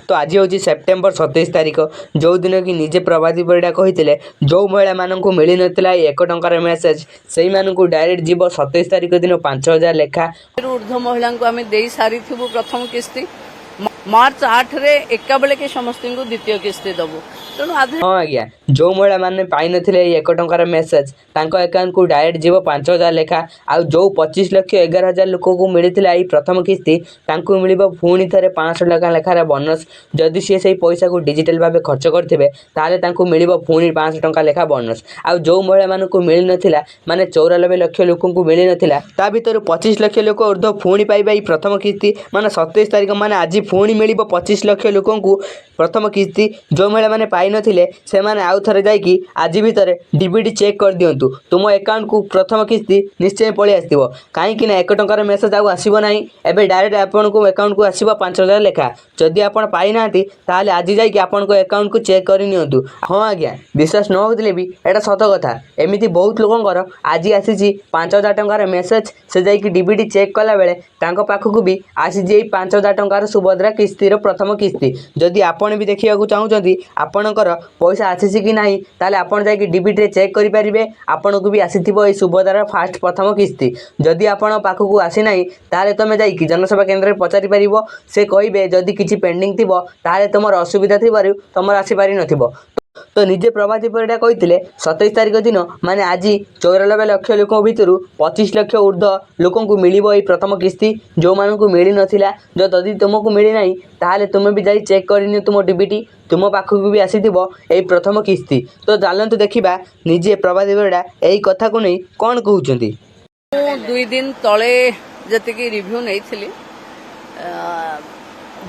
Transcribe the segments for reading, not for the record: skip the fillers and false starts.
ତ ଆଜି ହେଉଛି ସେପ୍ଟେମ୍ବର 27 ତାରିଖ, ଯେଉଁଦିନ କି ନିଜେ ପ୍ରଭାତୀ ପରିଡ଼ା କହିଥିଲେ, ଯେଉଁ ମହିଳାମାନଙ୍କୁ ମିଳିନଥିଲା ଏଇ 1 ଟଙ୍କାର ମେସେଜ, ସେଇମାନଙ୍କୁ ଡାଇରେକ୍ଟ ଯିବ 27 ତାରିଖ ଦିନ 5000 ଲେଖା। ରୁ ଉର୍ଦ୍ଧ୍ୱ ମହିଳାଙ୍କୁ ଆମେ ଦେଇ ସାରିଥିବୁ ପ୍ରଥମ କିସ୍ତି। ମାର୍ଚ୍ଚ 8ରେ ଏକାବେଳକେ ସମସ୍ତଙ୍କୁ ଦ୍ୱିତୀୟ କିସ୍ତି ଦବୁ। ତେଣୁ ଆଧୁନିକ ହଁ ଆଜ୍ଞା, ଯେଉଁ ମହିଳାମାନେ ପାଇନଥିଲେ ଏଇ 1 ଟଙ୍କାର ମେସେଜ, ତାଙ୍କ ଆକାଉଣ୍ଟକୁ ଡାଇରେକ୍ଟ ଯିବ 5000 ଲେଖା। ଆଉ ଯେଉଁ 25,11,000 ଲୋକଙ୍କୁ ମିଳିଥିଲା ଏଇ ପ୍ରଥମ କିସ୍ତି, ତାଙ୍କୁ ମିଳିବ ପୁଣି ଥରେ 500 ଟଙ୍କା ଲେଖାର ବୋନସ୍। ଯଦି ସିଏ ସେଇ ପଇସାକୁ ଡିଜିଟାଲ ଭାବେ ଖର୍ଚ୍ଚ କରିଥିବେ, ତାହେଲେ ତାଙ୍କୁ ମିଳିବ ପୁଣି 500 ଟଙ୍କା ଲେଖା ବୋନସ୍। ଆଉ ଯେଉଁ ମହିଳାମାନଙ୍କୁ ମିଳିନଥିଲା, ମାନେ 94 ଲକ୍ଷ ଲୋକଙ୍କୁ ମିଳିନଥିଲା, ତା ଭିତରୁ 25 ଲକ୍ଷ ଲୋକ ଉର୍ଦ୍ଧ୍ୱ ପୁଣି ପାଇବେ ଏଇ ପ୍ରଥମ କିସ୍ତି। ମାନେ 27 ତାରିଖ, ମାନେ ଆଜି ପୁଣି ମିଳିବ 25 ଲକ୍ଷ ଲୋକଙ୍କୁ ପ୍ରଥମ କିସ୍ତି। ଯେଉଁ ମହିଳାମାନେ ପାଇନଥିଲେ, ସେମାନେ ଆଉ ଥରେ ଯାଇକି ଆଜି ଭିତରେ ଡିବିଟି ଚେକ୍ କରିଦିଅନ୍ତୁ। ତୁମ ଆକାଉଣ୍ଟକୁ ପ୍ରଥମ କିସ୍ତି ନିଶ୍ଚୟ ପଳେଇ ଆସିଥିବ। କାହିଁକି ନା 1 ଟଙ୍କାର ମେସେଜ ଆଉ ଆସିବ ନାହିଁ। ଏବେ ଡାଇରେକ୍ଟ ଆପଣଙ୍କୁ ଆକାଉଣ୍ଟକୁ ଆସିବ 5000 ଲେଖା। ଯଦି ଆପଣ ପାଇନାହାନ୍ତି, ତାହେଲେ ଆଜି ଯାଇକି ଆପଣଙ୍କ ଆକାଉଣ୍ଟକୁ ଚେକ୍ କରି ନିଅନ୍ତୁ। ହଁ ଆଜ୍ଞା, ବିଶ୍ୱାସ ନ ହେଉଥିଲେ ବି ଏଇଟା ସତ କଥା। ଏମିତି ବହୁତ ଲୋକଙ୍କର ଆଜି ଆସିଛି 5000 ଟଙ୍କାର ମେସେଜ। ସେ ଯାଇକି ଡିବିଟି ଚେକ୍ କଲାବେଳେ ତାଙ୍କ ପାଖକୁ ବି ଆସିଛି ଏଇ 5000 ଟଙ୍କାର ସୁଭଦ୍ରା କିସ୍ତିର ପ୍ରଥମ କିସ୍ତି। ଯଦି ଆପଣ ବି ଦେଖିବାକୁ ଚାହୁଁଛନ୍ତି ଆପଣଙ୍କର ପଇସା ଆସିଛି କି ନାହିଁ, ତାହେଲେ ଆପଣ ଯାଇକି ଡିବିଟିରେ ଚେକ୍ କରିପାରିବେ। ଆପଣଙ୍କୁ ବି ଆସିଥିବ ଏଇ ସୁଭଦ୍ରାର ଫାଷ୍ଟ ପ୍ରଥମ କିସ୍ତି। ଯଦି ଆପଣଙ୍କ ପାଖକୁ ଆସିନାହିଁ, ତାହେଲେ ତୁମେ ଯାଇକି ଜନସେବା କେନ୍ଦ୍ରରେ ପଚାରି ପାରିବ। ସେ କହିବେ, ଯଦି କିଛି ପେଣ୍ଡିଂ ଥିବ, ତାହେଲେ ତୁମର ଅସୁବିଧା ଥିବାରୁ ତୁମର ଆସିପାରିନଥିବ। ତ ନିଜେ ପ୍ରଭାତୀ ପରିଡ଼ା କହିଥିଲେ, 27 ତାରିଖ ଦିନ, ମାନେ ଆଜି 94 ଲକ୍ଷ ଲୋକଙ୍କ ଭିତରୁ 25 ଲକ୍ଷ ଉର୍ଦ୍ଧ୍ୱ ଲୋକଙ୍କୁ ମିଳିବ ଏଇ ପ୍ରଥମ କିସ୍ତି, ଯେଉଁମାନଙ୍କୁ ମିଳିନଥିଲା। ଯଦି ତୁମକୁ ମିଳିନାହିଁ, ତାହେଲେ ତୁମେ ବି ଯାଇ ଚେକ୍ କରିନିଅ ତୁମ ଡିବିଟି। ତୁମ ପାଖକୁ ବି ଆସିଥିବ ଏଇ ପ୍ରଥମ କିସ୍ତି। ତ ଚାଲନ୍ତୁ ଦେଖିବା, ନିଜେ ପ୍ରଭାତୀ ପରିଡ଼ା ଏଇ କଥାକୁ ନେଇ କ'ଣ କହୁଛନ୍ତି। ମୁଁ 2 ଦିନ ତଳେ ଯେତିକି ରିଭ୍ୟୁ ନେଇଥିଲି,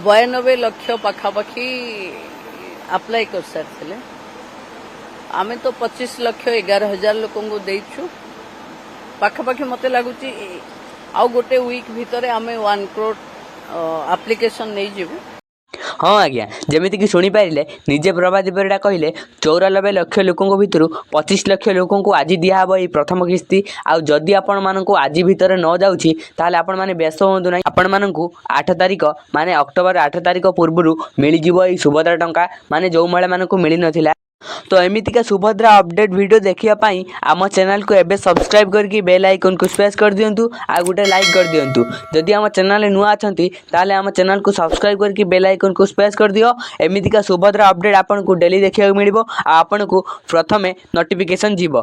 92 ଲକ୍ଷ ପାଖାପାଖି ଆପ୍ଲାଏ କରିସାରିଥିଲେ। ଆମେ ତ 25,11,000 ଲୋକଙ୍କୁ ଦେଇଛୁ ପାଖାପାଖି। ମୋତେ ଲାଗୁଛି ଆଉ ଗୋଟେ ୱିକ୍ ଭିତରେ ଆମେ 1 କ୍ରୋଡ଼ ଆପ୍ଲିକେସନ ନେଇଯିବୁ। ହଁ ଆଜ୍ଞା, ଯେମିତିକି ଶୁଣିପାରିଲେ, ନିଜେ ପ୍ରଭାତୀ ପରିଡ଼ା କହିଲେ, 94 ଲକ୍ଷ ଲୋକଙ୍କ ଭିତରୁ 25 ଲକ୍ଷ ଲୋକଙ୍କୁ ଆଜି ଦିଆହେବ ଏଇ ପ୍ରଥମ କିସ୍ତି। ଆଉ ଯଦି ଆପଣମାନଙ୍କୁ ଆଜି ଭିତରେ ନ ଯାଉଛି, ତାହେଲେ ଆପଣମାନେ ବ୍ୟସ୍ତ ହୁଅନ୍ତୁ ନାହିଁ। ଆପଣମାନଙ୍କୁ 8 ତାରିଖ, ମାନେ ଅକ୍ଟୋବର 8 ତାରିଖ ପୂର୍ବରୁ ମିଳିଯିବ ଏଇ ସୁଭଦ୍ରା ଟଙ୍କା, ମାନେ ଯେଉଁ ମହିଳାମାନଙ୍କୁ ମିଳିନଥିଲା। ତ ଏମିତିକା ସୁଭଦ୍ରା ଅପଡ଼େଟ୍ ଭିଡ଼ିଓ ଦେଖିବା ପାଇଁ ଆମ ଚ୍ୟାନେଲକୁ ଏବେ ସବସ୍କ୍ରାଇବ୍ କରିକି ବେଲ୍ ଆଇକନ୍କୁ ପ୍ରେସ୍ କରିଦିଅନ୍ତୁ ଆଉ ଗୋଟେ ଲାଇକ୍ କରିଦିଅନ୍ତୁ। ଯଦି ଆମ ଚ୍ୟାନେଲରେ ନୂଆ ଅଛନ୍ତି, ତାହେଲେ ଆମ ଚ୍ୟାନେଲକୁ ସବସ୍କ୍ରାଇବ୍ କରିକି ବେଲ୍ ଆଇକନ୍କୁ ପ୍ରେସ୍ କରିଦିଅ। ଏମିତିକା ସୁଭଦ୍ରା ଅପଡ଼େଟ୍ ଆପଣଙ୍କୁ ଡେଲି ଦେଖିବାକୁ ମିଳିବ ଆଉ ଆପଣଙ୍କୁ ପ୍ରଥମେ ନୋଟିଫିକେସନ୍ ଯିବ।